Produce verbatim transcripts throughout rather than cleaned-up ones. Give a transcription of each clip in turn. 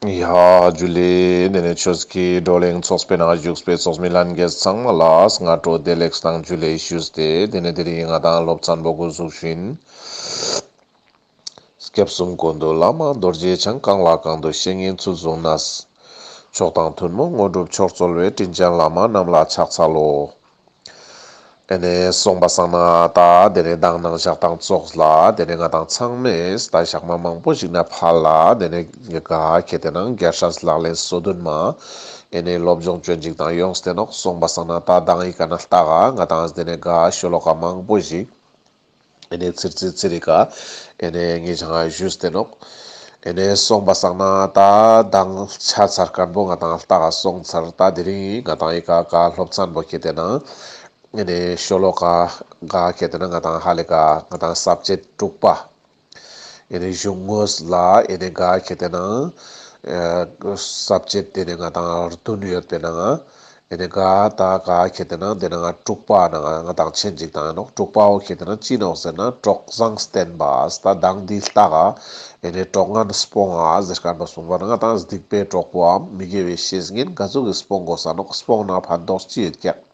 ཡ་ཇུ་ལེ། དེ་ནས་ཆོས་ཀྱི་བགྲོ་གླེང་ཚོགས་པའི་ནང་བཞུགས་པའི་ཚོགས་མི་ལྷན་རྒྱས་ཚང་མ་ལ་སྔ་དྲོ་བདེ་ལེགས་དང་ཇུ་ལེ་ཞུས་ཏེ། དེ་ནས་དེ་རིང་ང་དང་སློབ་ཚན་པོ་འགོ་འཛུགས་ཤིན། སྐྱབས་གསུམ་ཀུན་འདུས་བླ་མ་རྡོ་རྗེ་འཆང་། གང་ལ་གང་འདུལ་བཤེས་གཉེན་ཚུལ་བཟུང་ནས། མཆོག་དང་ཐུན་མོང་དངོས་གྲུབ་མཆོག་སྩོལ་བའི། དྲིན་ཅན་བླ་མ་རྣམས་ལ་ཕྱག་འཚལ་ལོ། ཨེ་ནེ་སོང་པ་སང་ན་ད་དེ་ནས་མདང་ནང་ཞག་དང་ཙོགས་ལ་དེ་ནས་ང་དང་ཚང་མས་ད་ཞག་མ་མང་པོ་ཞིག་ནས་ཕར་ལ་དེ་ནས་ག་ཁེ་ཏེ་ན་རྒྱལ་སྲས་ལག་ལེན་སོ་བདུན་མ་ཨེ་ནེ་སློབ་སྦྱོང་ཅོན་ཅིག་དང་ཡོངས་ཏེ་ནོག། སོང་པ་སང་ན་ད་མདང་ཡི་ཀ་ནས་ལྟ་ག་ང་དང་དེ་ནས་ག་ཤོ་ལོ་ཀ་མང་པོ་ཞིག་ཨེ་ནེ་ཚིར་ཚིར་ཚིར་ཡི་ཀ་ཨེ་ནེ་ངེད་ཅག་ཞུས་ཏེ་ནོག། ཨེ་ནེ་སོང་པ་སང་ན་ད་མདང་ཆ་ཚར་མཁན་པོ་ང་དང་ལྟ་ག་སོང་ཚར། ད་དེ་རིང་ང་དང་ཡི་ཀ་ག་སློབ་ཚན་པོ་ཁེ་ཏེ་ན་ཨེ་ནེ་ཤོ་ལོ་ཀ་ག་ཁེ་ཏེ་ན་ང་དང་ཧ་ལེ་ག་ང་དང་ས་བཅད་དྲུག་པ། ཨེ་ནེ་གཞུང་དངོས་ལ་ཨེ་ནེ་ག་ཁེ་ཏེ་ན་ཨེ་ས་བཅད་དེ་ནས་ང་དང་བདུན་ཡོད་པའི་ནང་ཨེ་ནེ་ག་ད་ག་ཁེ་ཏེ་ན་དེ་ནང་དྲུག་པ་ནང་ང་དང་ཆེན་ཅིག་དང་ཡིན་ནོག། དྲུག་པ་བོ་ཁེ་ཏེ་ན་ཅི་ནོག་ཟེར་ན་གྲོགས་བཟང་བསྟེན་པ། ད་མདང་འདི་ལྟ་ག་ཨེ་ནེ་གྲོགས་ངན་སྤོང་ང་ཟེར་མཁན་པོ་གསུངས་པ་ན་ང་དང་སྡིག་པའི་གྲོགས་པོའམ་མི་དགེ་བའི་བཤེས་གཉེན་ག་ཟུག་གི་སྤོང་དགོས་ས་ནོག། སྤོང་ན་ཕན་ཐོགས་ཅི་ཡོད་ཀྱག།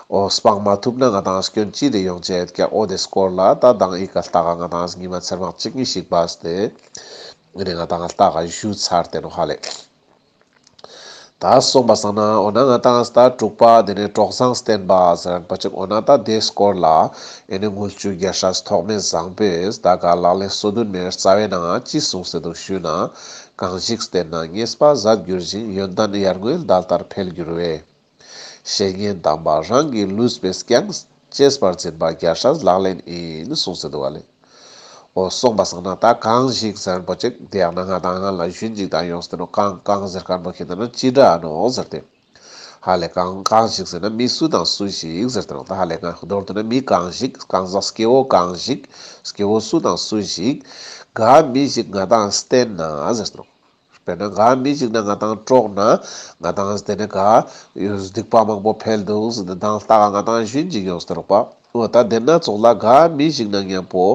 འོ་སྤང་མ་ཐུབ་ན་ང་དང་སྐྱོན་ཅི་རེ་ཡོང་ཅེས་ཡོད་ཀྱག། འོ་དེ་སྐོར་ལ་ད་མདང་ཡི་ཀ་ལྟ་ག་ང་དང་ཉི་མ་ཚེར་མ་གཅིག་གཉིས་ཤིག་བབས་ཏེ་ཨེ་ནེ་ང་དང་ལྟ་ག་ཞུ་ཚར་ཏེ་ནོག་ཧ་ལེ། ད་སོང་པ་སང་ན་འོ་ན་ང་དང་ད་དྲུག་པ་དེ་ནས་གྲོགས་བཟང་བསྟེན་པ་ཟེར་མཁན་པོ་ཅིག། འོ་ན་ད་དེ་སྐོར་ལ་ཨེ་ནེ་དངུལ་ཆུ་རྒྱལ་སྲས་ཐོགས་མེད་བཟང་པོས་ད་ག་ལག་ལེན་སོ་བདུན་མའི་རྩ་བའི་ནང་ཅི་གསུངས་ཏེ་འདུག་ཞུས་ན། གང་ཞིག་བསྟེན་ན་ཉེས་པ་ཟད་འགྱུར་ཞིང་། ཡོན་ཏན་ཡར་ངོའི་ཟླ་ལྟར་འཕེལ་འགྱུར་བས། བཤེས་གཉེན་དམ་པ་རང་གི་ལུས་པས་ཀྱང་། གཅེས་པར་འཛིན་པ་རྒྱལ་སྲས་ལག་ལེན་ཡིན། གསུངས་ཏེ་འདུག་ག་ལེ། འོ་སོང་པ་སང་ན་ད་གང་ཞིག་ཟེར་མཁན་པོ་ཅིག་དེ་ཡང་ན་ང་དང་སྔ་ལ་ཞུན་ཅིག་དང་ཡོངས་ཏེ་ནོག། གང་གང་ཟེར་མཁན་པོ་ཁེ་ཏེ་ན་ཅི་འདྲ་ནོག་ཟེར་ཏེ། ཧ་ལེ་གང་གང་ཞིག་ཟེར་ན་མི་སུ་དང་སུ་ཞིག་ཟེར་ཏེ་ནོག། ད་ཧ་ལེ་ང་མདོར་བསྡུ་ན་མི་གང་ཞིག་གང་ཟག་སྐྱེ་བོ་གང་ཞིག་སྐྱེ་བོ་སུ་དང་སུ་ཞིག་ག་མི་ཞིག་ང་དང་བསྟེན་ན་ཟེར་ཏེ་ནོག། དཔེར་ན་ག་མི་ཞིག་ན་ང་དང་གྲོགས་ན་ང་དང་དེ་ནས་ག་སྡིག་པ་མང་པོ་འཕེལ་འདུག་ཟེར་ཏེ་མདང་ལྟ་ག་ང་དང་ཞུན་ཅིག་ཡོངས་ཏེ་ནོག་པ། འོ་ད་དེ་ན་ཙོགས་ལ་ག་མི་ཞིག་ན་མཉམ་པོ་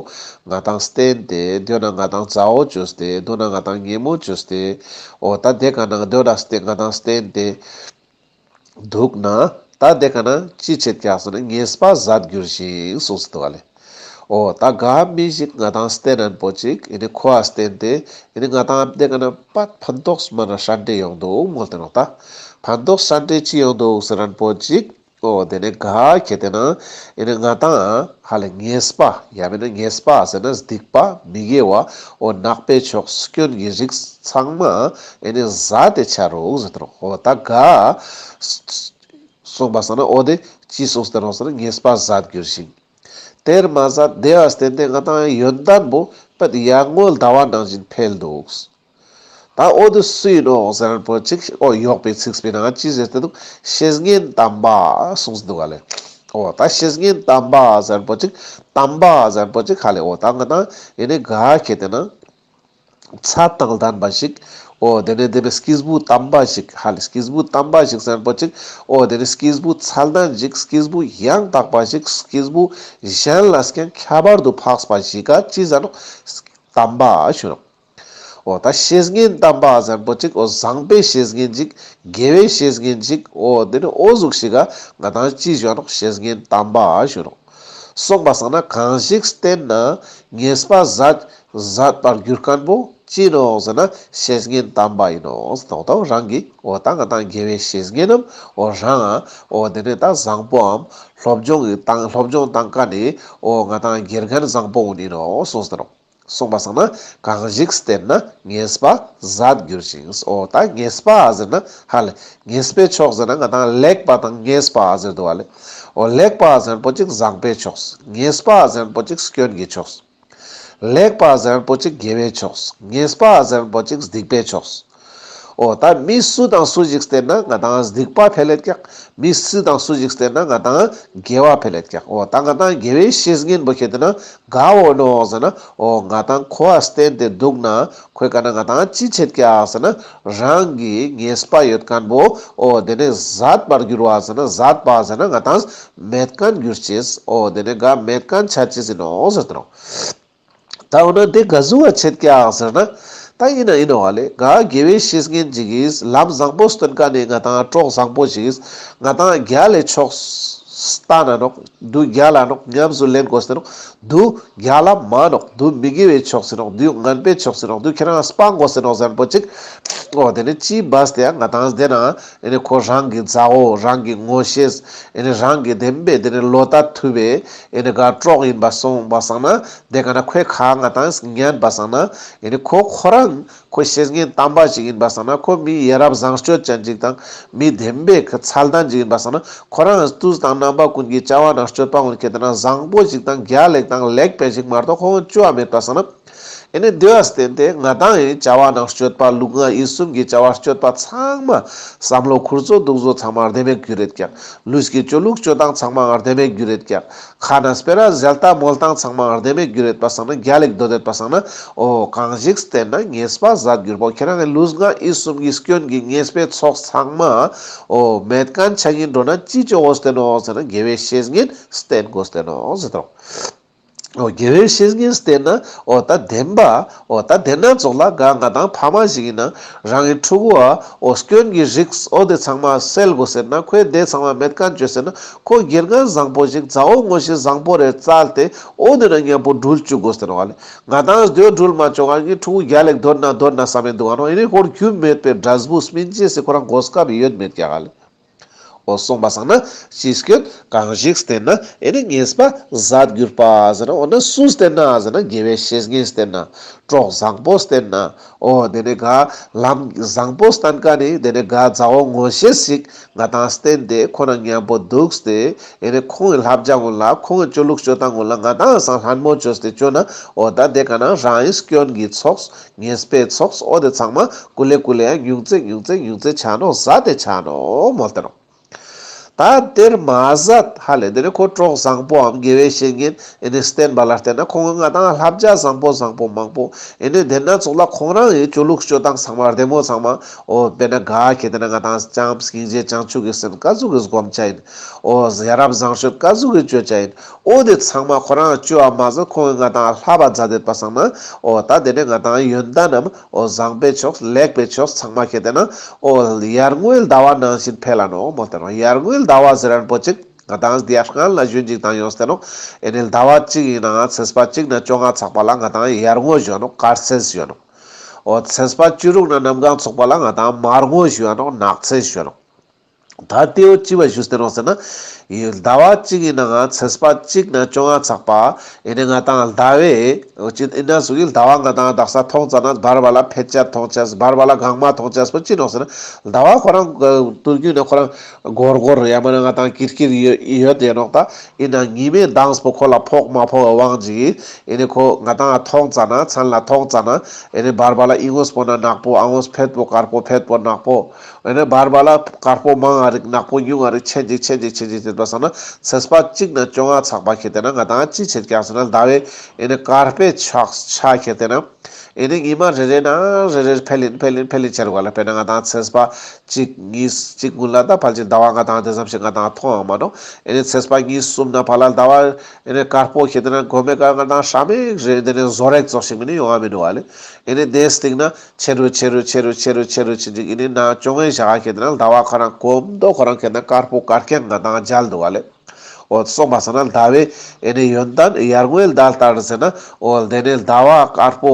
ང་དང་བསྟེན་ཏེ་དོ་ན་ང་དང་མཛའ་བོ་ཅོས་ཏེ་དོ་ན་ང་དང་ཉེ་མོ་ཅོས་ཏེ། འོ་ད་དེ་ག་ན་དོ་ན་བསྟེན་ང་དང་བསྟེན་ཏེ་འདུག་ན། ད་དེ་ག་ན་ཅི་ཆེད་ཀྱག་ཟེར་ན་ཉེས་པ་ཟད་འགྱུར་ཞིང་གསུངས་ཏེ་འདུག་ག་ལེ། འོ་ད་ག་མི་ཞིག་ང་དང་བསྟེན་ན་པོ་ཅིག་ཨེ་ནེ་ཁོ་ཨ་བསྟེན་ཏེ་ཨེ་ནེ་ང་དང་དེ་ག་ན་པད་ཕན་ཐོགས་མ་ན་ཧྲན་ཏེ་ཡོང་འདུག་མོལ་ཏེ་ནོག། ད་ཕན་ཐོགས་ཧྲན་ཏེ་ཅི་ཡོང་འདུག་ཟེར་ན་པོ་ཅིག། འོ་དེ་ནས་ག་ཁེ་ཏེ་ན་ཨེ་ནེ་ང་དང་ཧ་ལེ་ཉེས་པ་ཡང་མེན་ན་ཉེས་པ་ཟེར་ན་སྡིག་པ་མི་དགེ་བ་འོ་ནག་པའི་ཕྱོགས་སྐྱོན་གྱི་རིགས་ཚང་མ་ཨེ་ནེ་ཟད་དེ་ཆ་རུག་ཟེར་ཏེ་ནོག། འོ་ད་ག་སོང་པ་སང་ན་འོ་དེ་ཅི་གསུངས་ཏེ་ནོག་ཟེར་ན་ཉེས་པ་ཟད་འགྱུར་ཞིང་། དེར་མ་ཟད་དེ་བ་བསྟེན་ཏེ་ང་དང་ཡོན་ཏན་པོ་པད་ཡར་ངོའི་ཟླ་བ་ནང་བཞིན་འཕེལ་འདུག། ད་འོ་དེ་སུ་ཡིན་ནོག་ཟེར་ན་པོ་ཅིག་འོ་ཡོག་པའི་ཚིགས་པའི་ནང་ཅི་ཟེར་ཏེ་འདུག། བཤེས་གཉེན་དམ་པ་གསུངས་ཏེ་འདུག་ག་ལེ། འོ་ད་བཤེས་གཉེན་དམ་པ་ཟེར་ན་པོ་ཅིག་དམ་པ་ཟེར་ན་པོ་ཅིག་ཧ་ལེ་འོ་ད་ང་དང་ཨེ་ནེ་ག་ཁེ་ཏེ་ན་ཚད་དང་ལྡན་པ་ཞིག། འོ་དེ་ནས་དེ་ནས་སྐྱེས་བུ་དམ་པ་ཞིག་ཧ་ལེ་སྐྱེས་བུ་དམ་པ་ཞིག་ཟེར་ན་པོ་ཅིག། འོ་དེ་ནས་སྐྱེས་བུ་མཚན་ལྡན་ཞིག་སྐྱེས་བུ་ཡང་དག་པ་ཞིག་སྐྱེས་བུ་གཞན་ལས་ཀྱང་ཁྱད་པར་དུ་འཕགས་པ་ཞིག་ག་ཅི་ཟེར་ནོག། དམ་པ་ཞུ་ནོག། འོ་ད་བཤེས་གཉེན་དམ་པ་ཟེར་ན་པོ་ཅིག་འོ་བཟང་པོའི་བཤེས་གཉེན་ཞིག་དགེ་བའི་བཤེས་གཉེན་ཞིག་འོ་དེ་ནི་འོ་ཟུག་ཞིག་ག་ང་དང་ཅི་ཞུ་ནོག། བཤེས་གཉེན་དམ་པ་ཞུ་ནོག། སོང་པ་སང་ན་གང་ཞིག་བསྟེན་ན་ཉེས་པ་ཟད་ཟད་པར་འགྱུར་མཁན་པོ་ཅི་ནོག་ཟེར་ན་བཤེས་གཉེན་དམ་པ་ཡིན་ནོག་ཟེར་ཏེ་ནོག། ད་རང་གི་འོ་ད་ང་དང་དགེ་བའི་བཤེས་གཉེན་ནམ་འོ་རང་ཨ་འོ་དེ་ནི་ད་བཟང་པོའམ་སློབ་སྦྱོང་གི་དང་སློབ་སྦྱོང་དང་ཀ་ནི་འོ་ང་དང་དགེ་རྒན་བཟང་པོ་ཡིན་ནོག་གསུངས་ཏེ་ནོག། གསུངས་པ་སང་ན་གང་ཞིག་བསྟེན་ན་ཉེས་པ་ཟད་འགྱུར་ཞིང་། འོ་ད་ཉེས་པ་ཟེར་ན་ཧ་ལེ་ཉེས་པའི་ཕྱོགས་ཟེར་ན་ང་དང་ལེགས་པ་དང་ཉེས་པ་ཟེར་འདུག་ག་ལེ། འོ་ལེགས་པ་ཟེར་ན་པོ་ཅིག་བཟང་པོའི་ཕྱོགས། ཉེས་པ་ཟེར་ན་པོ་ཅིག་སྐྱོན་གྱི་ཕྱོགས། ལེགས་པ་ཟེར་ན་པོ་ཅིག་དགེ་བའི་ཕྱོགས། ཉེས་པ་ཟེར་ན་པོ་ཅིག་སྡིག་པའི་ཕྱོགས། འོ་ད་མི་སུ་དང་སུ་ཞིག་བསྟེན་ན་ང་དང་སྡིག་པ་འཕེལ་ལེད་ཀྱག། མི་སུ་དང་སུ་ཞིག་བསྟེན་ན་ང་དང་དགེ་བ་འཕེལ་ལེད་ཀྱག། འོ་ད་ང་དང་དགེ་བའི་བཤེས་གཉེན་པོ་ཁེ་ཏེ་ན་ག་འོ་ནོག་ཟེར་ན་འོ་ང་དང་ཁོ་ཨ་བསྟེན་ཏེ་འདུག་ན་ཁོའི་ཀ་ན་ང་དང་ཅི་ཆེད་ཀྱག་ཟེར་ན་རང་གི་ཉེས་པ་ཡོད་མཁན་པོ་འོ་དེ་ནས་ཟད་པར་འགྱུར་བ་ཟེར་ན་ཟད་པ་ཟེར་ན་ང་དང་མེད་མཁན་འགྱུར་ཅེས། འོ་དེ་ནས་ག་མེད་མཁན་ཆ་ཅེས་ཡིན་ནོག་ཟེར་ཏེ་ནོག། ད་འོ་ན་དེ་ག་ཟུག་ག་ཆེད་ཀྱག་ཟེར་ན། ད་ཡིན་ན་ཡིན་ནོག་ལེ། ག་དགེ་བའི་བཤེས་གཉེན་ཅིག་གིས་ལམ་བཟང་པོ་སྟོན་མཁན་ནི་ང་ཏང་གྲོགས་བཟང་པོ་ཞིག་གིས་ང་ཏང་རྒྱལ་ལ་ཕྱོགས་སྟན་ན་ནོག། དུ་རྒྱལ་ལ་ནོག། ཉམས་སུ་ལེན་དགོས་ཏེ་ནོག། དུ་རྒྱལ་ལ་མ་ནོག། དུ་མི་དགེ་བའི་ཕྱོགས་སི་ནོག། དུ་ངན་པའི་ཕྱོགས་སི་ནོག། དུ་ཁྱེད་རང་སྤང་དགོས་ཏེ་ནོག་ཟེར་པོ་ཅིག། འོ་དེ་ནི་ཅི་བས་ཏེ་ཡང་ང་ཏང་དེ་ན་ཨེ་ནི་ཁོ་རང་གི་མཛའ་བོ་རང་གི་ངོ་ཤེས་ཨེ་ནི་རང་གི་བདེན་པའི་དེ་ནི་བློ་ཐུབ་པའི་ཨེ་ནི་ག་གྲོགས་ཡིན་པ་སོང་པ་སང་ན་དེ་ག་ན་ཁོའི་ཁ་ང་ཏང་ཉན་པ་སང་ན་ཨེ་ནི་ཁོ་ཁོ་རང་ཁོ་བཤེས་གཉེན་དམ་པ་ཞིག་ཡིན་པ་སང་ན་ཁོ་མི་ཡ་རབས་བཟང་སྤྱོད་ཅན་ཅིག་དང་མི་བདེན་པའི་ཁ་ཚད་ལྡན་ཅིག་ཡིན་པ་སང་ན་ཁོ་རང་དུས་དང་རྣམ་པ་ཀུན་གྱི་བྱ་བ་ནང་སྤྱོད་པ་ཀུན་ཁྱེད་དེ་ན་བཟང་པོ་ཞིག་དང་རྒྱལ་ལ་དང་ལེགས་པའི་ཞིག་མ་གཏོགས་ཁོ་བཅོ་བ་མེད་པ་སང་ན། ཨེ་ནི་དེ་བ་བརྟེན་ཏེ་ང་ཏང་ཡི་བྱ་བ་ནང་སྤྱོད་པ་ལུས་ངག་ཡིད་གསུམ་གྱི་བྱ་བ་སྤྱོད་པ་ཚང་མ་བསམ་བློ་ཁུར་ཚོ་འདུག་ཚོ་ཚང་མ་བདེན་མེད་གྱུར་རེད་ཀྱག། ལུས་ཀྱི་སྤྱོད་ལུགས་སྤྱོད་སྟངས་ཚང་མ་བདེན་མེད་གྱུར་རེད་ཀྱག། ཁ་ན་སྤེ་ར་ཟལ་ཏ་མོལ་སྟངས་ཚང་མ་བདེན་མེད་གྱུར་རེད་པ་སང་ན་རྒྱལ་ལ་སྡོད་དེད་པ་སང་ན་འོ་གང་ཞིག་བསྟེན་ན་ཉེས་པ་ཟད་འགྱུར་པོ། ཁྱེད་རང་གི་ལུས་ངག་ཡིད་གསུམ་གྱི་སྐྱོན་གྱི་ཉེས་པའི་ཚོགས་ཚང་མ་འོ་མེད་མཁན་ཆ་གིན་འགྲོ་ན་ཅི་བཅོ་དགོས་ཏེ་ནོག་ཟེར་ན་དགེ་བའི་བཤེས་གཉེན་བསྟེན་དགོས་ཏེ་ནོག་ཟེར་ཏོ། འོ་དགེ་བའི་བཤེས་གཉེན་བསྟེན་ན་འོ་ད་བདེན་པ་འོ་ད་བདེན་ན་ཙོགས་ལ་ག་ང་ཏང་ཕ་མ་ཞིག་ཡིན་ན་རང་གི་ཕྲུ་གུ་བ་འོ་སྐྱོན་གྱི་རིགས་འོ་དེ་ཚང་མ་སེལ་དགོས་ཟེར་ན་ཁོས་དེ་ཚང་མ་མེད་མཁན་བཅོས་ཟེར་ན་ཁོ་དགེ་རྒན་བཟང་པོ་ཞིག་མཛའ་བོ་ངོ་ཤེས་བཟང་པོ་རེ་བཙལ་ཏེ་འོ་དེ་ན་མཉམ་པོ་འགྲུལ་བཅུག་དགོས་ཟེར་བ་ལེ། ང་ཏང་དེ་འགྲུལ་མ་བཅུག་ག་གི་ཕྲུ་གུ་རྒྱལ་ལ་སྡོད་ན་སྡོད་ན་བསམ་མེད་འདུག་ག་ནོ། ཨེ་ནི་ཁོར་རྒྱུ་མེད་པའི་འབྲས་བུ་སྨིན་ཅེས་སི་ཁོ་རང་གོ་སྐབས་ཡོད་མེད་ཀྱག་ལེ། འོ་སོང་པ་སང་ན་ཅི་སྐྱོན་གང་ཞིག་བསྟེན་ན་ཨེ་ནི་ཉེས་པ་ཟད་འགྱུར་པ་ཟེར་ན། འོ་ན་སུ་བསྟེན་ན་ཟེར་ན་དགེ་བའི་བཤེས་གཉེན་བསྟེན་ན་གྲོགས་བཟང་པོ་བསྟེན་ན། འོ་དེ་ནི་ག་ལམ་བཟང་པོ་བསྟན་མཁན་ནི་དེ་ནི་ག་མཛའ་བོ་ངོ་ཤེས་ཤིག་ང་ཏང་བསྟེན་ཏེ་ཁོ་ན་མཉམ་པོ་འདུག་སྟེ་ཨེ་ནི་ཁོང་གི་བསླབ་བྱ་ཀུན་ལ་ཁོང་གི་སྤྱོད་ལུགས་སྤྱོད་སྟངས་ཀུན་ལ་ང་ཏང་སང་ལྷན་མོ་བཅོས་ཏེ་བཅོ་ན་འོ་ད་དེ་ག་ན་རང་གི་སྐྱོན་གྱི་ཚོགས་ཉེས་པའི་ཚོགས་འོ་དེ་ཚང་མ་ཀུ་ལེ་ཀུ་ལེ་ཡང་ཉུང་ཙེ་ཉུང་ཙེ་ཉུང་ཙེ་ཆ་ནོག། ཟད་དེ་ཆ་ནོག་མོལ་ཏེ་ནོག། ད་དེར་མ་ཟད་ཧ་ལེ་དེ་ནི་ཁོ་གྲོགས་བཟང་པོའམ་དགེ་བའི་བཤེས་གཉེན་ཨེ་ནི་བསྟེན་པ་ལ་བརྟེན་ན་ཁོང་ང་ཏང་བསླབ་བྱ་བཟང་པོ་བཟང་པོ་མང་པོ་ཨེ་ནི་དེ་ན་ཙོགས་ལ་ཁོང་རང་གི་སྤྱོད་ལུགས་སྤྱོད་སྟངས་ཚང་མ་བདེ་མོ་ཚང་མ་འོ་དཔེར་ན་ག་ཁྱེད་དེ་ན་ང་ཏང་བྱམས་སྙིང་རྗེ་བྱང་ཆུབ་ཀྱི་སེམས་ཀ་ཟུག་གི་སྒོམ་ཆ་ཡིན། འོ་ཡ་རབས་བཟང་སྤྱོད་ཀ་ཟུག་གི་སྤྱོད་ཆ་ཡིན། འོ་དེ་ཚང་མ་ཁོ་རང་བཅོ་བ་མ་ཟད་ཁོང་གི་ང་ཏང་བསླབ་པ་མཛད་དེད་པ་སང་ན་འོ་ད་དེ་ནི་ང་ཏང་ཡོན་ཏན་ནམ་འོ་བཟང་པའི་ཕྱོགས་ལེགས་པའི་ཕྱོགས་ཚང་མ་ཁྱེད་དེ་ན་འོ་ཡར་ངོའི་ཟླ་བ་ནང་བཞིན་འཕེལ་ལ་ནོག་མོལ་ཏེ་ནོག། ཡར་ངོའི་ཟླ་བ་ཟེར་རན་པོ་ཅིག་ང་ཏང་དེ་ཡར་སྔན་ལ་ཞུན་ཅིག་དང་ཡོངས་ཏེ་ནོག། ཨེ་ནི་ཟླ་བ་གཅིག་ཡིན་ན་ཚེས་པ་གཅིག་ན་བཅོ་ལྔ་ཚག་པ་ལ་ང་ཏང་ཡར་ངོ་ཞུ་ནོག། དཀར་ཚེས་ཞུ་ནོག། འོ་ཚེས་པ་བཅུ་དྲུག་ན་གནམ་གང་ཚོགས་པ་ལ་ང་ཏང་མར་ངོ་ཞུ་ནོག། ནག་ཚེས་ཞུ་ནོག། ད་དེའོ་ཅི་བ་ཞུས་ཏེ་ནོག་ཟེར་ན། ཟླ་བ་གཅིག་ཡིན་ན་ང་ཚེས་པ་གཅིག་ན་བཅོ་ལྔ་ཚག་པ། ཨེ་ནི་ང་ཏང་ཟླ་བའི་འོ་ཅི་ཨིན་ན་ཟུག་གི་ཟླ་བ་ང་ཏང་དག་ས་མཐོང་ཙ་ན་བར་བར་ལ་ཕེད་ཆ་མཐོང་ཆས་བར་བར་ལ་གང་མ་མཐོང་ཆས་པོ་ཅི་ནོག་ཟེར་ན། ཟླ་བ་ཁོ་རང་དུས་རྒྱུན་ནས་ཁོ་རང་སྒོར་སྒོར་ཡ་མ་ན་ང་ཏང་ཀིར་ཀིར་ཡོད་ཡོད་དེ་ནོག། ད་ཨིན་ན་ཉི་མའི་མདངས་པོ་ཁོ་ལ་ཕོག་མ་ཕོག་གི་དབང་ཅིག་གིས་ཨེ་ནི་ཁོ་ང་ཏང་མཐོང་ཙ་ན་མཚན་ལ་མཐོང་ཙ་ན་ཨེ་ནི་བར་བར་ལ་ཨི་ངོས་པོ་ན་ནག་པོ་ཨ་ངོས་ཕེད་པོ་དཀར་པོ་ཕེད་པོ་ནག་པོ། ཨེ་ནི་བར་བར་ལ་དཀར་པོ་མང་ང་རིག་ནག་པོ་ཉུང་ང་རིག་ཆེན་ཅིག་ཆེན་ཅིག་ཆེན་ཅིག་ཟེར་བ་སང་ན་ཚེས་པ་གཅིག་ན་བཅོ་ལྔ་ཚག་པ་ཁྱེད་དེ་ན་ང་ཏང་ཅི་བྱེད་ཀྱག་ཟེར་ན་ཟླ་བའི་ཨེ་ནི་དཀར་པོའི་ཆག་ཆ་ཁྱེད་དེ་ན་ཨེ་ནི་ཉི་མ་རེ་རེ་ན་རེ་རེ་འཕེལ་ལིན་འཕེལ་ལིན་འཕེལ་ལིན་ཆེར་བ་ལ་དཔེར་ན་ང་ཏང་ཚེས་པ་གཅིག་གཉིས་གཅིག་ཀུན་ལ་ད་ཕལ་ཆེར་ཟླ་བ་ང་ཏང་དེ་ཙམ་ཞིག་ང་ཏང་མཐོང་ཡང་མ་ནོག། ཨེ་ནི་ཚེས་པ་གཉིས་གསུམ་ན་ཕར་ལ་ཟླ་བ་ཨེ་ནི་དཀར་པོ་ཁྱེད་དེ་ན་གོ་མེ་ཀ་ང་ཏང་ཧྲ་མེག་རེ་དེ་ནི་ཟོ་རེག་ཙོགས་ཤིག་མི་ནི་ཡོང་ང་མི་ནུག་བ་ལེ། ཨེ་ནི་དེ་སྟིང་ན་ཆེ་རུ་ཆེ་རུ་ཆེ་རུ་ཆེ་རུ་ཆེ་རུ་ཆེ་ཅིག་ཨེ་ནི་ན་བཅོ་ལྔའི་ཞག་ཁྱེད་དེ་ན་ཟླ་བ་ཁོ་རང་གོམ་མདོ་ཁོ་རང་ཁྱེད་དེ་ན་དཀར་པོ་དཀར་རྐྱང་ང་ཏང་མཇལ་འདུག་བ་ལེ། འོ་སོང་པ་སང་ན་ཟླ་བའི་ཨེ་ནི་ཡོན་ཏན་ཡར་ངོའི་ཟླ་ལྟར་ཟེར་ན་འོ་དེ་ནི་ཟླ་བ་དཀར་པོ་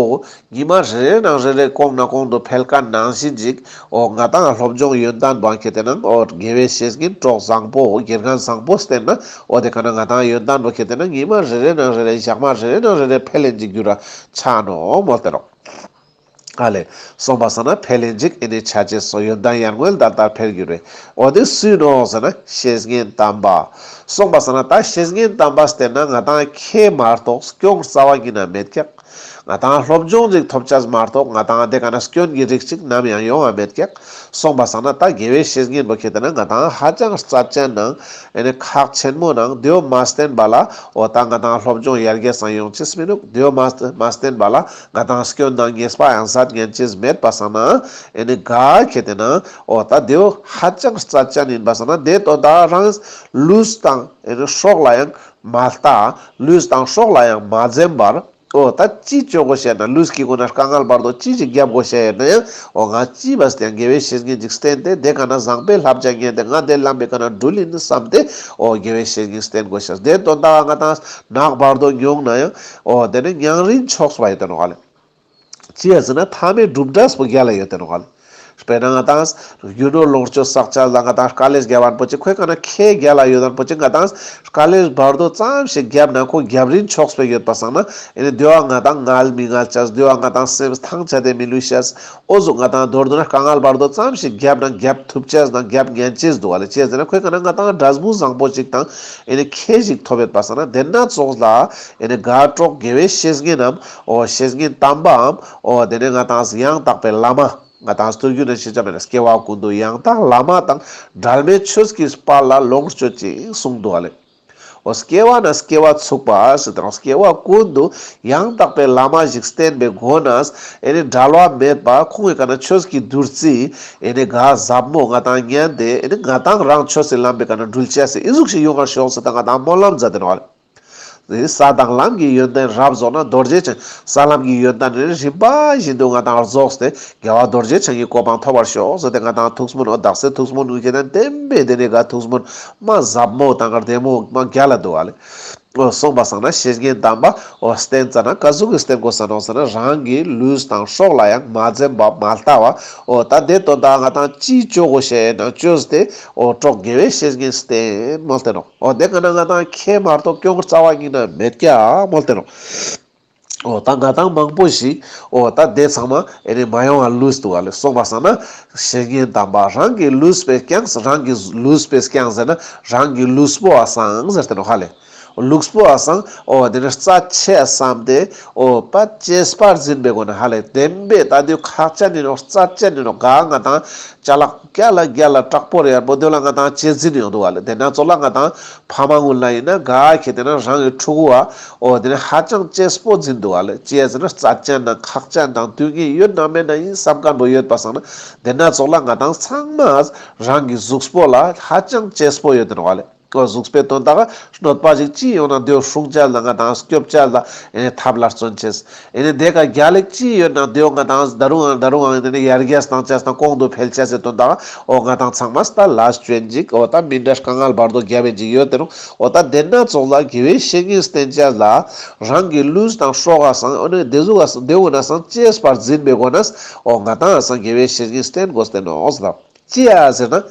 ཉི་མ་རེ་རེ་ནང་རེ་རེ་གོང་ན་གོང་དུ་འཕེལ་མཁན་ནང་བཞིན་ཅིག་འོ་ང་ཏང་སློབ་སྦྱོང་ཡོན་ཏན་པོ་ཁྱེད་དེ་ན་འོ་དགེ་བའི་བཤེས་གཉེན་གྲོགས་བཟང་པོ་དགེ་རྒན་བཟང་པོ་བསྟེན་ན་འོ་དེ་ཀ་ན་ང་ཏང་ཡོན་ཏན་པོ་ཁྱེད་དེ་ན་ཉི་མ་རེ་རེ་ནང་རེ་རེ་ཞག་མ་རེ་རེ་ནང་རེ་རེ་འཕེལ་ལེན་ཅིག་འགྱུར་ར་ཆ་ནོག་མོལ་ཏེ་ནོག། ཨ་ལེ། སོང་པ་སང་ན་འཕེལ་ལེན་ཅིག་ཨེ་ནི་ཆ་ཅེས་སོ་ཡོན་ཏན་ཡར་ངོའི་ཟླ་ལྟར་འཕེལ་འགྱུར་རེ། འོ་དེ་སུའི་ནོག་ཟེར་ན་བཤེས་གཉེན་དམ་པ། སོང་པ་སང་ན་ད་བཤེས་གཉེན་དམ་པ་བསྟེན་ན་ང་ཏང་ཁེ་མ་གཏོགས་སྐྱོན་རྩ་བ་ཉིད་ན་མེད་ཀྱག། ང་ཏང་སློབ་སྦྱོང་ཅིག་ཐོབ་ཅེས་མ་གཏོགས་ང་ཏང་དེ་ཀ་ན་སྐྱོན་གྱི་རིགས་ཅིག་ནམ་ཡང་ཡོང་བ་མེད་ཀྱག། སོང་པ་སང་ན་ད་དགེ་བའི་བཤེས་གཉེན་པོ་ཁྱེད་དེ་ན་ང་ཏང་ཧ་ཅང་རྩ་ཅན་ནང་ཨེ་ནི་ཁག་ཆེན་མོ་ནང་དེའོ་མ་བསྟེན་པ་ལ་འོ་ད་ང་ཏང་སློབ་སྦྱོང་ཡར་རྒྱས་སང་ཡོང་ཅེས་མི་ནུག། དེའོ་མ་བསྟེན་པ་ལ་ང་ཏང་སྐྱོན་དང་ཉེས་པ་ཡང་ཟད་ཉན་ཅེས་མེད་པ་སང་ན་ཨེ་ནི་ག་ཁྱེད་དེ་ན་འོ་ད་དེའོ་ཧ་ཅང་རྩ་ཅན་ཡིན་པ་སང་ན་དེ་དོ་ད་རང་ལུས་དང་ཨེ་ནི་སྲོག་ལ་ཡང་མ་ལྟ། ལུས་དང་སྲོག་ལ་ཡང་མ་འཛེམ་པར། འོ་ད་ཅི་ཅོ་དགོས་ཤེ་ན་ལུས་ཀྱི་སྒོ་ན་དཀའ་ངལ་བར་དོ་ཅི་ཞིག་རྒྱབ་དགོས་ཤེ་ན་ཡང་འོ་ང་ཅི་བས་ཏེ་དགེ་བའི་བཤེས་གཉེན་ཅིག་བསྟེན་ཏེ་དེ་ག་ན་བཟང་པོའི་བསླབ་བྱ་ཉན་ཏེ་ང་དེ་ལམ་པའི་ཀ་ན་འགྲུལ་ཡིན་བསམ་སྟེ་འོ་དགེ་བའི་བཤེས་གཉེན་བསྟེན་དགོས་ཤེ། དེ་དོན་དག་ང་ཏང་ནག་བར་དོ་མྱོང་ན་ཡང་འོ་དེ་ནི་ཉང་རིན་ཆོག་པ་ཡོད་དེ་ནོག་ལེ། ཅི་ཡ་ཟེར་ན་མཐའ་མའི་གྲུབ་འབྲས་པོ་རྒྱལ་ལ་ཡོད་དེ་ནོག་ལེ། དཔེར་ན་ང་ཏང་རྒྱུ་ནོར་ལོངས་སྤྱོད་བསགས་ཅེས་ལ་ང་ཏང་དཀའ་ལས་རྒྱབ་ཨན་པོ་ཅིག་ཁོའི་ཀ་ན་ཁེ་རྒྱལ་ལ་ཡོད་ཨན་པོ་ཅིག་ང་ཏང་དཀའ་ལས་བར་དོ་ཙམ་ཞིག་རྒྱབ་ན་ཁོ་རྒྱབ་རིན་ཆོག་པའི་ཡོད་པ་སང་ན་ཨེ་ནི་དེ་བ་ང་ཏང་ངལ་མི་ངལ་ཅེས་དེ་བ་ང་ཏང་སེམས་ཐང་ཆད་དེ་མི་ལུས་ཤེས། འོ་ཟུག་ང་ཏང་མདོར་བསྡུ་ན་དཀའ་ངལ་བར་དོ་ཙམ་ཞིག་རྒྱབ་ན་རྒྱབ་ཐུབ་ཅེས་དང་རྒྱབ་ཉན་ཅེས་འདུག་ལེ། ཅི་ཡ་ཟེར་ན་ཁོའི་ཀ་ན་ང་ཏང་འབྲས་བུ་བཟང་པོ་ཅིག་དང་ཨེ་ནི་ཁེ་ཞིག་ཐོབ་ཡོད་པ་སང་ན་དེ་ན་ཙོགས་ལ་ཨེ་ནི་ག་གྲོགས་དགེ་བའི་བཤེས་གཉེན་ནམ་འོ་བཤེས་གཉེན་དམ་པའམ་འོ་དེ་ནི་ང་ཏང་ཡང་དག་པའི་བླ་མ། ང་ཏང་སྟོད་རྒྱུད་ན་ཤེས་བྱ་མེད་ན་སྐྱེ་བ་ཀུན་ཏུ་ཡང་དག་བླ་མ་དང་འབྲལ་མེད་ཆོས་ཀྱི་དཔལ་ལ་ལོངས་སྤྱོད་ཅིང་གསུངས་འདུག་ལེ། འོ་སྐྱེ་བ་ན་སྐྱེ་བ་ཚུགས་པ་ཟེར་དང་སྐྱེ་བ་ཀུན་ཏུ་ཡང་དག་པའི་བླ་མ་ཞིག་བསྟེན་པའི་སྒོ་ནས་ཨེ་ནི་འབྲལ་བ་མེད་པ་ཁོང་གི་ཀ་ན་ཆོས་ཀྱི་བདུད་རྩི་ཨེ་ནི་ག་ཟབ་མོ་ང་ཏང་ཉན་ཏེ་ཨེ་ནི་ང་ཏང་རང་ཆོས་སི་ལམ་པའི་ཀ་ན་འགྲུལ་ཅེས་སི་ཨི་ཟུག་ཞིག་ཡོང་བར་ཤོག་ཟེར་དང་ང་ཏང་སྨོན་ལམ་མཛད་དེ་ནོག་ལེ། ས་དང་ལམ་གྱི་ཡོན་ཏན་རབ་རྫོགས་ན་རྡོ་རྗེ་འཆང་། ས་ལམ་གྱི་ཡོན་ཏན་ནི་རིམ་པ་བཞིན་དུ་ང་ཏང་རྫོགས་ཏེ་རྒྱལ་བ་རྡོ་རྗེ་འཆང་གི་གོ་འཕང་ཐོབ་པར་ཤོག་ཟེར་ཏེ་ང་ཏང་ཐུགས་སྨོན་འོ་དག་ས་ཐུགས་སྨོན་ངུ་ཁྱེད་དེན་བདེན་པའི་དེ་ནི་ག་ཐུགས་སྨོན་མ་ཟབ་མོ་དང་བདེ་མོ་མ་རྒྱལ་ལ་འདུག་ལེ། འོ་སོང་པ་སང་ན་བཤེས་གཉེན་དམ་པ་འོ་བསྟེན་ཙ་ན་ག་ཟུག་གི་བསྟེན་དགོས་ས་ནོག་ཟེར་ན་རང་གི་ལུས་དང་སྲོག་ལ་ཡང་མ་འཛེམ་པ་མ་ལྟ་བ་འོ་ད་དེ་དོན་དག་ང་ཏང་ཅི་ཅོ་དགོས་ཤེ་ན་ཅོས་ཏེ་འོ་གྲོགས་དགེ་བའི་བཤེས་གཉེན་བསྟེན་མོལ་ཏེ་ནོག་འོ་དེ་ག་ན་ང་ཏང་ཁེ་མ་གཏོགས་གྱོང་རྩ་བ་ཉིད་ན་མེད་ཀྱག་མོལ་ཏེ་ནོག་འོ་ད་ང་ཏང་མང་པོ་ཞིག་འོ་ད་དེ་ཚང་མ་ཨེ་ནི་མ་ཡོང་བ་ལུས་འདུག་ལེ། སོང་པ་སང་ན་བཤེས་གཉེན་དམ་པ་རང་གི་ལུས་པས་ཀྱང་རང་གི་ལུས་པས་ཀྱང་ཟེར་ན་རང་གི་ལུས་པོ་ཨ་སང་ཟེར་ཏེ་ནོག་ཧ་ལེ། ལུས་པོ་ཨ་སང་འོ་དེ་ནི་རྩ་ཆེ་བསམ་སྟེ་འོ་པ་གཅེས་པར་འཛིན་པའི་སྒོ་ནས་ཧ་ལེ་བདེན་པའི་ད་དུས་ཁག་ཅན་ཨིན་ནོག་རྩ་ཅན་ཨིན་ནོག་ག་ང་ཏང་ཅ་ལག་རྒྱལ་ལ་རྒྱལ་ལ་དྲག་པོ་རེ་ཡར་པོ་དེ་ལ་ང་ཏང་གཅེས་འཛིན་ཡོང་འདུག་ལེ། དེ་ན་ཙོགས་ལ་ང་ཏང་ཕ་མ་ཀུན་ལ་ཨིན་ན་ག་ཁེ་དེ་ན་རང་གི་ཕྲུ་གུ་བ་འོ་དེ་ནི་ཧ་ཅང་གཅེས་པོ་འཛིན་འདུག་ལེ། ཅི་ཡ་ཟེར་ན་རྩ་ཅན་དང་ཁག་ཅན་དང་དུས་ངེས་ཡོད་ན་མེད་ན་ཨིན་བསམ་མཁན་པོ་ཡོད་པ་སང་ན་དེ་ན་ཙོགས་ལ་ང་ཏང་ཚང་མ་རང་གི་གཟུགས་པོ་ལ་ཧ་ཅང་གཅེས་པོ་ཡོད་དེ་ནོག་ལེ། གཟུགས་པོའི་དོན་དག་གནོད་པ་ཞིག་ཅི་ཡོང་ན་དེའོ་སྲུང་ཅེས་ལ་ང་ཏང་སྐྱོབ་ཅེས་ལ་ཨེ་ནི་ཐབས་ལ་བརྩོན་ཅེས། ཨེ་ནི་དེ་ཀ་རྒྱལ་ལ་ཅི་ཡོད་ན་དེའོ་ང་ཏང་ད་རུང་ཨང་ད་རུང་ཨང་ཨེ་ནི་ཡར་རྒྱས་བཏང་ཅེས་དང་གོང་དུ་འཕེལ་ཅེས་སི་དོན་དག་འོ་ང་ཏང་ཚང་མ་ད་ལས་ཅོ་ཨིན་ཅིག་འོ་ད་མི་འདྲ་དཀའ་ངལ་བར་དོ་རྒྱབ་ཨིན་ཅིག་ཡོད་དེ་རུང་འོ་ད་དེ་ན་ཙོགས་ལ་དགེ་བའི་བཤེས་གཉེན་བསྟེན་ཅེས་ལ་རང་གི་ལུས་དང་སྲོག་ག་སང་འོ་ནི་དེ་ཟུག་ག་སང་དེ་འོ་ན་སང་གཅེས་པར་འཛིན་པའི་སྒོ་ནས་འོ་ང་ཏང་སང་དགེ་བའི་བཤེས་གཉེན་བསྟེན་དགོས་ཏེ་ནོག་ཟེར། ཅི་ཡ་ཟེར་ན།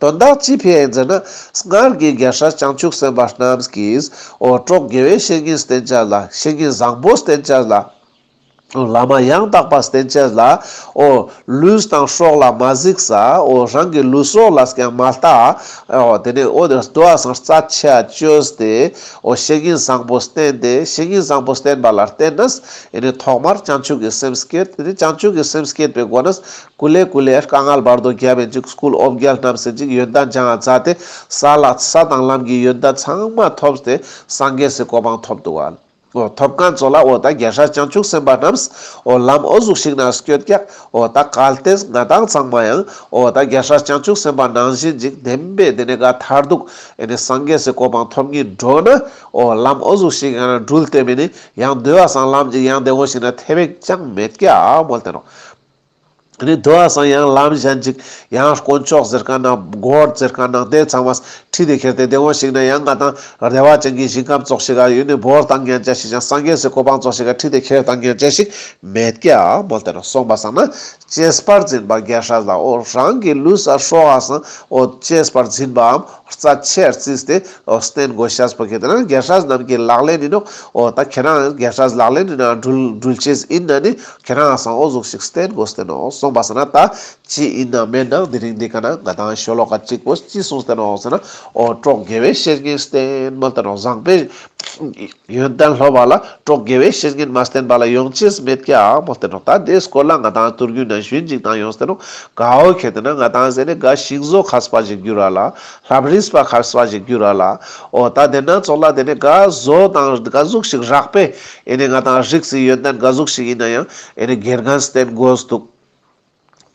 དོན་དག་ཅི་ཕི་ཨིན་ཟེར་ན། སྔར་གྱི་རྒྱལ་སྲས་བྱང་ཆུབ་སེམས་དཔའ་རྣམས་ཀྱིས་འོ་གྲོགས་དགེ་བའི་བཤེས་གཉེན་བསྟེན་ཅེས་ལ་བཤེས་གཉེན་བཟང་པོ་བསྟེན་ཅེས་ལ། བླ་མ་ཡང་དག་པ་བསྟེན་ཅེས་ལ། འོ་ལུས་དང་སྲོག་ལ་མ་གཟིགས་ས། འོ་རང་གི་ལུས་སྲོག་ལ་ཀྱང་མ་ལྟ། འོ་དེ་ནས་འོ་དེ་དོ་བ་སང་རྩ་ཆེ་བཅོས་ཏེ། འོ་བཤེས་གཉེན་བཟང་པོ་བསྟེན་ཏེ་བཤེས་གཉེན་བཟང་པོ་བསྟེན་པ་ལ་བརྟེན་ནས། ཨེ་ནི་ཐོག་མར་བྱང་ཆུབ་ཀྱི་སེམས་བསྐྱེད་དེ་ནས་བྱང་ཆུབ་ཀྱི་སེམས་བསྐྱེད་པའི་སྒོ་ནས། ཀུ་ལེ་ཀུ་ལེ་དཀའ་ངལ་བར་དོ་རྒྱབ་ཨིན་ཅིག་སྐུལ་འོ་བརྒྱལ་རྣམས་ཨིན་ཅིག་ཡོན་ཏན་སྦྱང་ང་མཛད་དེ་ས་ལ་ས་དང་ལམ་གྱི་ཡོན་ཏན་ཚང་མ་ཐོབ་སྟེ་སངས་རྒྱས་སི་གོ་འཕང་ཐོབ་འདུག་ག་འོ་ཐོབ་མཁན་ཚོ་ལ་འོ་ད་རྒྱལ་སྲས་བྱང་ཆུབ་སེམས་དཔའ་རྣམས་འོ་ལམ་འོ་ཟུག་ཞིག་ན་སྐྱོད་ཀྱག་འོ་ད་གལ་ཏེ་ང་ཏང་ཚང་མ་ཡང་འོ་ད་རྒྱལ་སྲས་བྱང་ཆུབ་སེམས་དཔའ་ནང་བཞིན་ཅིག་བདེན་པའི་དེ་ནས་ག་མཐར་ཐུག་ཨེ་ནི་སངས་རྒྱས་སི་གོ་འཕང་ཐོབ་ཉིད་འགྲོ་ན་འོ་ལམ་འོ་ཟུག་ཞིག་ཡང་འགྲུལ་ཏེ་མེད་ནི་ཡང་དེ་བ་སང་ལམ་ཅིག་ཡང་དེ་འོ་ཞིག་ན་ཐེ་བེག་ཅང་མེད་ཀྱག་མོལ་ཏེ་ནོག་ཨ་ནི་དོ་བ་སང་ཡང་ལམ་གཞན་ཅིག་ཡང་དཀོན་མཆོག་ཟེར་མཁན་ན་སྒོར་ཟེར་མཁན་ན་དེ་ཚང་མ་ཁྲིད་དེ་ཁྱེར་ཏེ་དེ་འོ་ཞིག་ན་ཡང་ང་ཏང་བདེ་བ་ཅན་གྱི་ཞིང་ཁམས་ཙོགས་ཤིག་ག་ཡོད་ནི་བོར་བཏང་ཉན་ཅེས་ཤིག་ཀྱང་སངས་རྒྱས་སི་གོ་འཕང་ཙོགས་ཤིག་ག་ཁྲིད་དེ་ཁྱེར་བཏང་ཉན་ཅེས་ཤིག་མེད་ཀྱག་མོལ་ཏེ་ནོག་སོང་པ་སང་ན་གཅེས་པར་འཛིན་པ་རྒྱལ་སྲས་ལ་འོ་རང་གི་ལུས་ས་སྲོག་ག་སང་འོ་གཅེས་པར་འཛིན་པའམ་རྩ་ཆེར་བརྩིས་ཏེ་འོ་བསྟེན་དགོས་ཤེས་པོ་ཁྱེད་དེ་ན་རྒྱལ་སྲས་རྣམས་ཀྱི་ལག་ལེན་ཡིན་ནོག་འོ་ད་ཁྱེད་རང་རྒྱལ་སྲས་ལག་ལེན་ཡིན་ན་འགྲུལ་འགྲུལ་ཅེས་ཡིན་ན་ནི་ཁྱེད་རང་སང་འོ་ཟུག་ཞིག་བསྟེན་དགོས་ཏེ་ནོག་སོང་པ་སང་ན་ད་ཅི་ཡིན་ན་མེད་ན་དེ་རིང་འདི་ཀ་ན་ང་ཏང་ཤོ་ལོ་ཀ་གཅིག་པོ་ཅི་གསུངས་ཏེ་ནོག་ཟེར་ན། འོ་གྲོགས་དགེ་བའི་བཤེས་གཉེན་བསྟེན་མོལ་ཏེ་ནོག་བཟང་པོའི་ཡོན་ཏན་སློབ་པ་ལ་གྲོགས་དགེ་བའི་བཤེས་གཉེན་མ་བསྟེན་པ་ལ་ཡོང་ཅེས་མེད་ཀྱག་མོལ་ཏེ་ནོག་ད་དེའི་སྐོར་ལ་ང་ཏང་ཐུར་རྒྱུད་ན་ཞུན་ཅིག་དང་ཡོངས་ཏེ་ནོག་ག་འོ་ཁྱེད་དེ་ན་ང་ཏང་ཟེར་ནས་ག་ཤིང་བཟོ་མཁས་པ་ཞིག་འགྱུར་ར་ལ། ལྷ་བྲིས་པ་མཁས་པ་ཞིག་འགྱུར་ར་ལ། འོ་ད་དེ་ན་ཚོགས་ལ་དེ་ནས་ག་བཟོ་དང་ག་ཟུག་ཞིག་རག་པས་ཨེ་ནི་ང་ཏང་རིགས་སི་ཡོན་ཏན་ག་ཟུག་ཞིག་ཡིན་ན་ཡང་ཨེ་ནི་དགེ་རྒན་བསྟེན་དགོས་འདུག་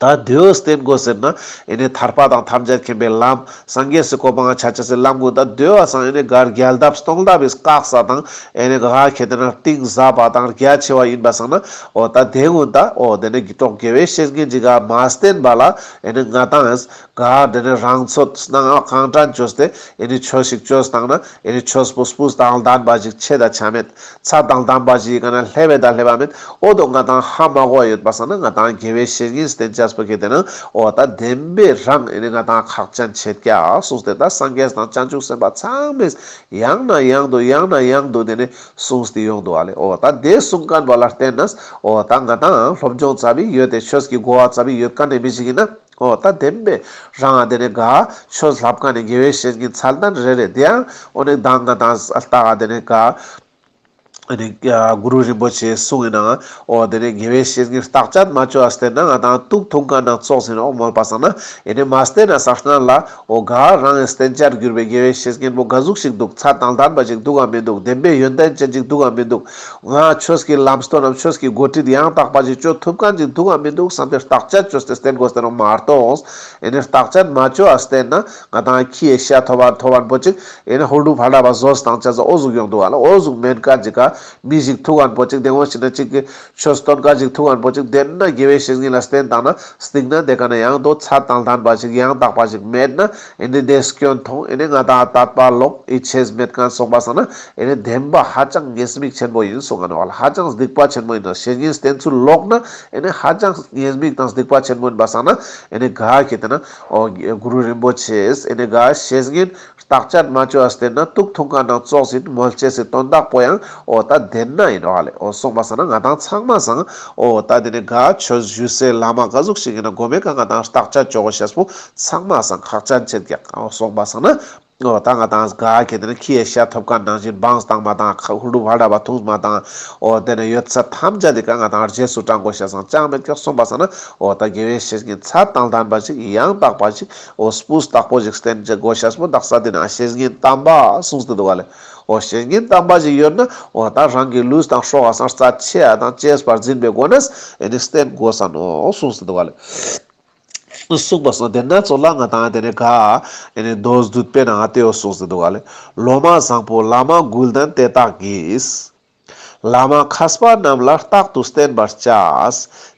ད་དེའོ་བསྟེན་དགོས་ཟེར་ན་ཨེ་ནི་ཐར་པ་དང་ཐམས་ཅད་མཁྱེན་པའི་ལམ་སངས་རྒྱས་སི་གོ་འཕང་ཆ་ཅེས་སི་ལམ་གུན་ད་དེའོ་སང་ཨེ་ནི་ག་རྒྱལ་ཐབས་སྟོང་ཐབས་སི་བཀག་ས་དང་ཨེ་ནི་ག་ཁེ་ཏེ་ན་གཏིང་ཟབ་པ་དང་རྒྱ་ཆེ་བ་ཡིན་པ་སང་ན་འོ་ད་དེ་གུན་ད་འོ་དེ་ནི་གྲོགས་དགེ་བའི་བཤེས་གཉེན་ཅིག་ག་མ་བསྟེན་པ་ལ་ཨེ་ནི་ང་དང་ག་དེ་ནི་རང་ཚོད་སྣང་བ་གང་དྲན་བཅོས་ཏེ་ཨེ་ནི་ཆོས་ཤིག་བཅོས་བཏང་ན་ཨེ་ནི་ཆོས་པོ་སྤུས་དང་ལྡན་པ་ཞིག་ཆེ་ད་ཆ་མེད། ཚད་དང་ལྡན་པ་ཞིག་ག་ན་ལྷེ་བེ་ད་ལྷེ་བ་མེད། འོ་དོ་ང་དང་ཧ་མ་གོ་ཡོད་པ་སང་ན་ང་དང་དགེ་བའི་བཤེས་གཉེན་བསྟེན་ཅེས་པོ་ཁེ་ཏེ་ན་འོ་ད་བདེན་པའི་རང་ཨེ་ནི་ང་དང་ཁག་ཅན་ཆེད་ཀྱག་གསུངས་ཏེ་ད་སངས་རྒྱས་དང་བྱང་ཆུབ་སེམས་དཔའ་ཚང་མས་ཡང་ན་ཡང་དུ་ཡང་ན་ཡང་དུ་དེ་ནི་གསུངས་ཏེ་ཡོང་འདུག་ཨ་ལེ། འོ་ད་དེ་གསུང་མཁན་པོ་ལ་བརྟེན་ནས་འོ་ད་ང་དང་སློབ་སྦྱོང་ཙ་པིག་ཡོད་དེ་ཆོས་ཀྱི་གོ་བ་ཙ་པིག་ཡོད་མཁན་ནི་མི་ཞིག་ཡིན་ན། འོ་ད་བདེན་པའི་རང་ཨ་དེ་ནི་ག་ཆོས་ལབ་མཁན་ནི་དགེ་བའི་བཤེས་གཉེན་ཚད་ལྡན་རེ་རེ་དེ་ཡང་འོ་ནི་ད་ང་དང་ལྟ་ག་དེ་ནི་ག་ཨ་ནི་གུ་རུ་རིན་པོ་ཆེའི་གསུང་ཡིན་ན་འོ་དེ་ནི་དགེ་བའི་བཤེས་གཉེན་བརྟག་དཔྱད་མ་བཅོས་པ་བསྟེན་ན་ང་དང་དུག་འཐུང་མཁན་ནང་ཙོགས་ཡིན་ནོག་མོལ་པ་སང་ན་ཨེ་ནི་མ་བསྟེན་ན་སང་སྔན་ལ་འོ་ག་རང་གི་བསྟེན་བྱར་གྱུར་པའི་དགེ་བའི་བཤེས་གཉེན་པོ་ག་ཟུག་ཞིག་འདུག་ཚད་དང་ལྡན་པ་ཞིག་འདུག་ག་མི་འདུག་བདེན་པའི་ཡོན་ཏན་ཅན་ཅིག་འདུག་ག་མི་འདུག་ང་ཆོས་ཀྱི་ལམ་སྟོན་ནམ་ཆོས་ཀྱི་འགོ་ཁྲིད་ཡང་དག་པ་ཞིག་བཅོ་ཐུབ་མཁན་ཅིག་འདུག་ག་མི་འདུག་བསམ་སྟེ་བརྟག་དཔྱད་བཅོས་ཏེ་བསྟེན་དགོས་ཟེར་ནོག་མ་གཏོགས་ཨེ་ནི་བརྟག་དཔྱད་མ་བཅོས་པ་བསྟེན་ན་ང་དང་ཁྱི་ཡི་ཤ་ཐོབ་པ་ཐོབ་པ་པོ་ཅིག་ཨེ་ནི་ཧུར་ཏུ་ཕར་ལ་བ་ཟོས་བཏང་ཅེས་འོ་ཟུག་ཡོང་འདུག་ག་ལེ། འོ་ཟུག་མེན་མཁན་ཅིག་ག་མི་ཞིག་ཐུག་མཁན་པོ་ཅིག་དེ་འོ་ཞིག་ན་ཅིག་གི་ཆོས་སྟོན་མཁན་ཅིག་ཐུག་མཁན་པོ་ཅིག་དེ་ན་དགེ་བའི་བཤེས་གཉེན་ལ་བསྟེན་བཏང་ན་སྟིང་ན་དེ་ག་ན་ཡང་དོ་ཚད་དང་ལྡན་པ་ཞིག་ཡང་དག་པ་ཞིག་མེད་ན་ཨེ་ནི་དེ་སྐྱོན་མཐོང་ཨེ་ནི་ང་དང་དད་པ་ལོག་ཡིད་ཆེས་མེད་མཁན་སོང་པ་སང་ན་ཨེ་ནི་བདེན་པ་ཧ་ཅང་ཉེས་དམིགས་ཆེན་པོ་ཡིན་གསུང་ག་ནོག་ལེ། ཧ་ཅང་སྡིག་པ་ཆེན་པོ་ཡིན་ནོག་བཤེས་གཉེན་བསྟེན་ཚུལ་ལོག་ན་ཨེ་ནི་ཧ་ཅང་ཉེས་དམིགས་དང་སྡིག་པ་ཆེན་པོ་ཡིན་པ་སང་ན་ཨེ་ནི་ག་ཁེ་ཏེ་ན་འོ་གུ་རུ་རིན་པོ་ཆེས་ཨེ་ནི་ག་བཤེས་གཉེན་བརྟག་དཔྱད་མ་བཅོས་པ་བསྟེན་ན་དུག་འཐུང་མཁན་ནང་ཙོགས་ཡིན་མོལ་ཅེས་སི་དོན་དག་པོ་ཡང་འོ་ད་དེ་ན་ཡིན་ནོག་ལེ། འོ་སོང་པ་སང་ན་ང་དང་ཚང་མ་སང་འོ་ད་དེ་ནི་ག་ཆོས་ཞུ་སའི་བླ་མ་ག་ཟུག་ཞིག་ཡིན་ན་གོ་མེ་ག་ང་དང་བརྟག་དཔྱད་བཅོ་དགོས་ཤེས་པོ་ཚང་མ་སང་ཁག་ཅན་ཆེད་ཀྱག་འོ་སོང་པ་སང་ན་འོ་ད་ང་དང་ག་ཁེ་ཏེ་ན་ཁྱི་ཡི་ཤ་ཐོབ་མཁན་ནང་བཞིན་བང་བཏང་མ་བཏང་ཧུར་ཏུ་ཕར་ལ་བ་འཐུང་མ་བཏང་འོ་དེ་ནི་ཡོད་ཚད་ཐམས་ཅད་དེ་ག་ང་དང་རྗེས་སུ་འབྲང་དགོས་ཤེས་སང་ཅང་མེད་ཀྱག་སོང་པ་སང་ན་འོ་ད་དགེ་བའི་བཤེས་གཉེན་ཚད་དང་ལྡན་པ་ཞིག་ཡང་དག་པ་ཞིག་འོ་སྤུས་དག་པོ་ཞིག་བསྟེན་ཅེས་དགོས་ཤེས་པོ་དག་ས་དེ་ན་བཤེས་གཉེན་དམ་པ་གསུངས་ཏེ་འདུག་ག་ལེ། འོ་བཤེས་གཉེན་དམ་པ་ཞིག་ཡོད་ན་འོ་ད་རང་གི་ལུས་དང་སྲོག་ག་སང་རྩ་ཆེ་ཡ་དང་གཅེས་པར་འཛིན་པའི་སྒོ་ནས་ཨེ་ནི་བསྟེན་དགོས་ས་ནོག་གསུངས་ཏེ་འདུག་ག་ལེ། གསུངས་པ་སང་དེ་ན་ཚོ་ལ་ང་དང་དེ་ནི་ག་ཨེ་ནི་མདོ་སྡུད་པའི་ནང་དེ་འོ་གསུངས་ཏེ་འདུག་ག་ལེ། སློབ་མ་བཟང་པོ་བླ་མ་མགུལ་ལྡན་དེ་དག་གིས། བླ་མ་མཁས་པ་རྣམས་ལ་རྟག་ཏུ་བསྟེན་པར་བྱ།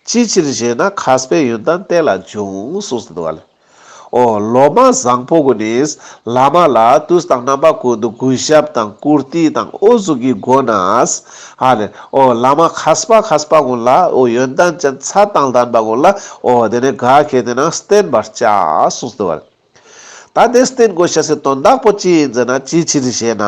ཅི་ཕྱིར་ཞེ་ན་མཁས་པའི་ཡོན་ཏན་དེ་ལ་འབྱུང་། གསུངས་ཏེ་འདུག་ག་ལེ། འོ་སློབ་མ་བཟང་པོ་གུན་ནི་བླ་མ་ལ་དུས་དང་རྣམ་པ་ཀུན་ཏུ་གུས་ཞབས་དང་བཀུར་སྟི་དང་འོ་ཟུག་གི་སྒོ་ནས་ཧ་ལེ། འོ་བླ་མ་མཁས་པ་མཁས་པ་གུན་ལ་འོ་ཡོན་ཏན་ཅན་ཚད་དང་ལྡན་པ་གུན་ལ་འོ་དེ་ནི་ག་ཁེ་ཏེ་ན་བསྟེན་པར་བྱ་གསུངས་ཏེ་འདུག་ག་ལེ། ད་དེ་བསྟེན་དགོས་ཤེས་སི་དོན་དག་པོ་ཅི་ཡིན་ཟེར་ན་ཅི་ཕྱིར་ཞེ་ན།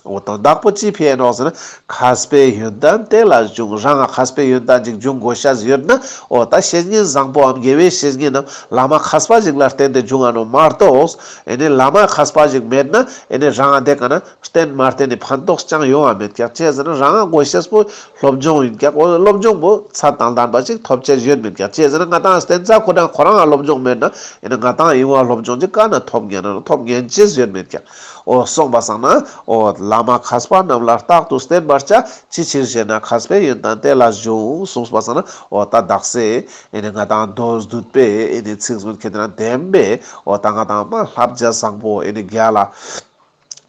འོ་དོན་དག་པོ་ཅི་ཕི་ཡིན་ནོག་ཟེར་ན་མཁས་པའི་ཡོན་ཏན་དེ་ལ་འབྱུང་། རང་ང་མཁས་པའི་ཡོན་ཏན་ཅིག་འབྱུང་དགོས་ཤེས་ཡོད་ན་འོ་ད་བཤེས་གཉེན་བཟང་པོའམ་དགེ་བའི་བཤེས་གཉེན་ནམ་བླ་མ་མཁས་པ་ཞིག་ལ་བརྟེན་ཏེ་འབྱུང་ང་ནོག་མ་གཏོགས་ཨེ་ནི་བླ་མ་མཁས་པ་ཞིག་མེད་ན་ཨེ་ནི་རང་ང་དེ་ག་ན་བསྟེན་མ་བསྟེན་ནི་ཕན་ཐོགས་ཅང་ཡོང་བ་མེད་ཀྱག་ཅི་ཟེར་ན་རང་ང་དགོས་ཤེས་པོ་སློབ་སྦྱོང་ཡིན་ཀྱག་འོ་སློབ་སྦྱོང་པོ་ཚད་དང་ལྡན་པ་ཞིག་ཐོབ་ཅེས་ཡོད་མེད་ཀྱག་ཅི་ཟེར་ན་ང་དང་བསྟེན་ས་ཁོ་རང་ཁོ་རང་ང་སློབ་སྦྱོང་མེད་ན་ཨེ་ནི་ང་དང་ཡིན་བ་སློབ་སྦྱོང་ཅིག་ག་ན་ཐོབ་ཉན་ན་ཐོབ་ཉན་ཅེས་ཡོད་མེད་ཀྱག་འོ་སོང་པ་སང་ན་འོ་བླ་མ་མཁས་པ་རྣམས་ལ་རྟག་ཏུ་བསྟེན་པར་བྱ། ཅི་ཕྱིར་ཞེ་ན་མཁས་པའི་ཡོན་ཏན་དེ་ལ་འབྱུང་། གསུངས་པ་སང་ན་འོ་ད་དག་ས་ཨེ་ནི་ང་དང་མདོ་སྡུད་པའི་ཨེ་ནི་ཚིག་གུན་ཁེ་ཏེ་ན་བདེན་པའི་འོ་ད་ང་དང་མ་བསླབ་བྱ་བཟང་པོ་ཨེ་ནི་རྒྱལ་ལ་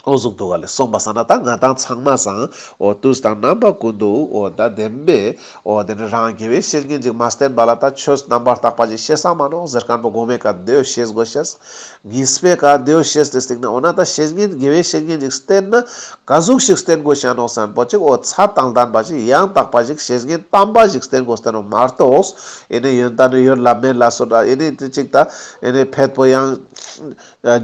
འོ་ཟུག་འདུག་ག་ལེ། སོང་པ་སང་ན་ད་ང་དང་ཚང་མ་སང་འོ་དུས་དང་རྣམ་པ་ཀུན་ཏུ་འོ་ད་བདེན་པའི་འོ་དེ་ནི་རང་དགེ་བའི་བཤེས་གཉེན་ཅིག་མ་བསྟེན་པ་ལ་ད་ཆོས་རྣམ་པར་དག་པ་ཅིག་ཤེས་ས་མ་ནོག་ཟེར་མཁན་པོ་གོ་མེ་ཀ་དེའོ་ཤེས་དགོས་ཤེས། གཉིས་པའི་ཀ་དེའོ་ཤེས་ཏེ་སྟིང་ན་འོ་ན་ད་བཤེས་གཉེན་དགེ་བའི་བཤེས་གཉེན་ཅིག་བསྟེན་ན་ག་ཟུག་ཞིག་བསྟེན་དགོས་ཤེས་ནོག་བསམ་པོ་ཅིག་འོ་ཚད་དང་ལྡན་པ་ཞིག་ཡང་དག་པ་ཞིག་བཤེས་གཉེན་དམ་པ་ཞིག་བསྟེན་དགོས་ཟེར་ནོག་མ་གཏོགས་ཨེ་ནི་ཡོན་ཏན་ནི་ཡོད་ལ་མེད་ལ་སོགས་ཨེ་ནི་དེ་ཅིག་ད་ཨེ་ནི་ཕེད་པོ་ཡང་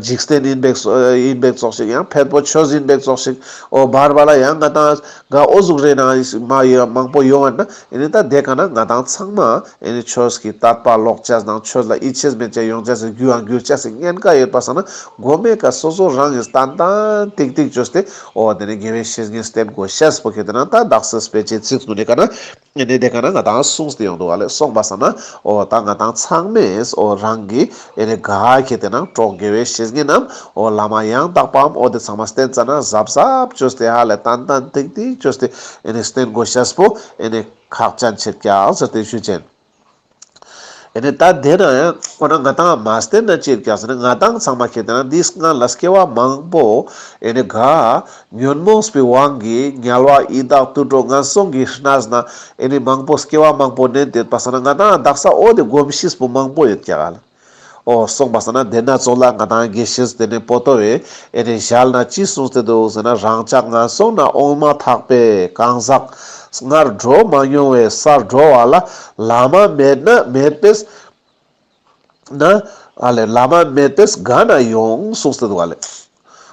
འཇིག་རྟེན་ཡིན་པའི་ཡིན་པའི་ཙོགས་ཤིག་ཡང་ཕེད་པོ་ཆོས་ཡིན་པའི་ཙོགས་ཤིག་འོ་བར་བར་ལ་ཡང་ང་དང་ག་འོ་ཟུག་རེ་ན་མ་ཡོད་མང་པོ་ཡོང་བ་ན་ཨེ་ནི་ད་དེ་ག་ན་ང་དང་ཚང་མ་ཨེ་ནི་ཆོས་ཀྱི་དད་པ་ལོག་ཅེས་དང་ཆོས་ལ་ཡིད་ཆེས་མེད་ཅེས་ཡོང་ཅེས་སི་རྒྱུའང་འགྱུར་ཅེས་སི་ཉེན་ཁ་ཡོད་པ་སང་ན་གོ་མེ་ཀ་སོ་སོ་རང་གིས་ཏན་ཏན་ཏིག་ཏིག་བཅོས་ཏེ་འོ་དེ་ནི་དགེ་བའི་བཤེས་གཉེན་བསྟེན་དགོས་ཤེས་པོ་ཁེ་ཏེ་ན་ད་དག་ས་དཔེ་ཆའི་ཚིག་གུན་ནི་ཀ་ན་ཨེ་ནི་དེ་ག་ན་ང་དང་གསུངས་ཏེ་ཡོང་འདུག་ག་ལེ། སོང་པ་སང་ན་འོ་ད་ང་དང་ཚང་མས་འོ་རང་གི་ཨེ་ནི་ག་ཁེ་ཏེ་ན་གྲོགས་དགེ་བའི་བཤེས་གཉེན་ནམ་འོ་བླ་མ་ཡང་དག་པའམ་འོ་དེ་ཚང་མ་བསྟེན་ཙ་ན་གཟབ་གཟབ་བཅོས་ཏེ་ཧ་ལས་ཏན་ཏན་ཏིག་ཏིག་བཅོས་ཏེ་ཨེ་ནི་བསྟེན་དགོས་ཤེས་པོ་ཨེ་ནི་ཁག་ཅན་ཆེད་ཀྱག་ཟེར་ཏེ་ཞུ་ཅེན། ཨེ་ནེ་ད་དེ་ན་ཡང་ཁོ་ན་ང་ཏང་མ་བསྟེན་ན་ཅི་ཡོད་ཀྱག་ཟེར་ན་ང་ཏང་ཚང་མ་ཁྱེར་ཏེ་ན་འདི་སྔ་ལ་སྐྱེ་བ་མང་པོ་ཨེ་ནེ་ག་ཉོན་མོངས་པའི་དབང་གིས་དམྱལ་བ་ཡི་དྭགས་དུད་འགྲོ་ངན་སོང་གི་གནས་ན་ཨེ་ནེ་མང་པོ་སྐྱེ་བ་མང་པོ་ནེན་ཏེ་ཡོད་པ་སང་ན་ང་ཏང་དག་ས་འོ་དེ་གོམས་གཤིས་པོ་མང་པོ་ཡོད་ཀྱག་ལ། འོ་སོང་པ་སང་ན་དེ་ན་ཚོགས་ལ་ང་ཏང་དགེ་བཤེས་དེ་ནེ་པོ་ཏོ་བས་ཨེ་ནེ་ཞལ་ན་ཅི་གསུངས་ཏེ་འདུག་ཟེར་ན། རང་ཅག་ངན་སོང་ན་འོང་མ་ཐག་པའི་གང་ཟག་སྔར་འགྲོ་མ་མྱོང་བའི་སར་འགྲོ་བ་ལ་བླ་མ་མེད་ན་མེད་པས་ན་ཨ་ལེ་བླ་མ་མེད་པས་ག་ན་ཡོང་གསུངས་ཏེ་འདུག་ཨ་ལེ།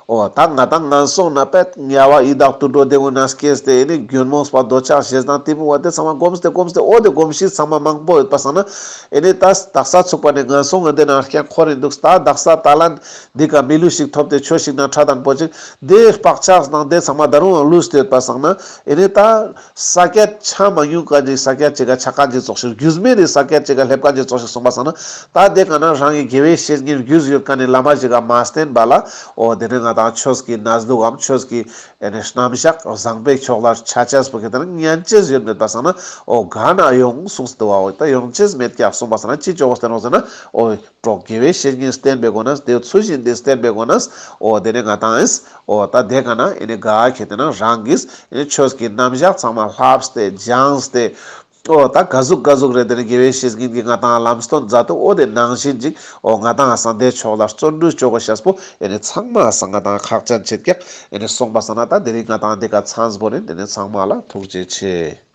འོ་ད་ང་ཏང་ངན་སོང་ན་པད་དམྱལ་བ་ཡི་དྭགས་དུད་འགྲོ་དེ་ཀུན་ན་སྐྱེས་ཏེ་ཨེ་ནེ་འགྱོད་མོངས་པ་འདོད་ཆགས་ཞེ་སྡང་གཏི་མུག་པ་དེ་ཚང་མ་གོམས་ཏེ་གོམས་ཏེ་འོ་དེ་གོམས་གཤིས་ཚང་མ་མང་པོ་ཡོད་པ་སང་ན་ཨེ་ནེ་ད་དག་ས་ཚུགས་པ་ནེ་ངན་སོང་ངན་དེ་ན་རྐྱང་འཁོར་རིན་འདུག་ད་དག་ས་ད་ལན་འདི་ཀ་མི་ལུས་ཤིག་ཐོབ་སྟེ་ཆོས་ཤིག་ན་ཕྲད་དང་པོ་ཅིག་དེ་བག་ཆགས་དང་དེ་ཚང་མ་ད་རུང་ལུས་ཏེ་ཡོད་པ་སང་ན་ཨེ་ནེ་ད་ས་ཀྱད་ཆ་མ་མྱོང་ཀ་ཅིག་ས་ཀྱད་ཅིག་ག་ཆ་ཀ་ཅིག་ཙོགས་ཤིག་རྒྱུས་མེད་དེ་ས་ཀྱད་ཅིག་ག་སླེབས་ཀ་ཅིག་ཙོགས་ཤིག་སོང་པ་སང་ན་ད་དེ་ཀ་ན་རང་གི་དགེ་བའི་བཤེས་གཉེན་རྒྱུས་ཡོད་ཀ་ནེ་བླ་མ་ཞིག་ག་མ་བསྟེན་པ་ལ་འོ་དེ་ནེ་ང་ཏང་ཆོས་ཀྱི་གནས་ལུགས་འམ་ཆོས་ཀྱི་ཨེ་ནེ་རྣམ་གཞག་བཟང་པོའི་ཕྱོགས་ལ་ཆ་ཆས་པོ་ཁྱེར་ཏེ་ན་ཉན་ཅེས་ཡོད་མེད་པ་སང་ན་འོ་ག་ན་ཡོང་གསུངས་ཏེ་འདུག་པ། འོ་ད་ཡོང་ཅེས་མེད་ཀྱག་གསུངས་པ་སང་ན་ཅི་ཅོ་དགོས་ཟེར་ན་འོ་གྲོགས་དགེ་བའི་བཤེས་གཉེན་བསྟེན་པའི་སྒོ་ནས་དེ་ཚུལ་བཞིན་དེ་བསྟེན་པའི་སྒོ་ནས་འོ་དེ་ནེ་ང་ཏང་ཨེ་འོ་ད་དེ་ཀ་ན་ཨེ་ནེ་ག་ཁྱེར་ཏེ་ན་རང་གིས་ཨེ་ནེ་ཆོས་ཀྱི་རྣམ་གཞག་ཚང་མ་ལྷབས་ཏེ་སྦྱངས་ཏེ་འོ་ད་ག་ཟུག་ག་ཟུག་རེད་དེ་ནེ་དགེ་བའི་བཤེས་གཉེན་གྱིས་ང་ཏང་ལམ་སྟོན་མཛད་འདུག་འོ་དེ་ནང་བཞིན་ཅིག་འོ་ང་ཏང་ཨ་སང་དེ་ཕྱོགས་ལ་བརྩོན་འགྲུས་ཅོ་དགོས་ཤེས་པོ་ཨེ་ནེ་ཚང་མ་ཨ་སང་ང་ཏང་ཁག་ཅན་ཆེད་ཀྱག་ཨེ་ནེ་སོང་པ་སང་ན་ད་དེ་རིང་ང་ཏང་དེ་ཀ་མཚམས་བོར་རིན། དེ་ནེ་ཚང་མ་ལ་ཐུགས་རྗེ་ཆེ།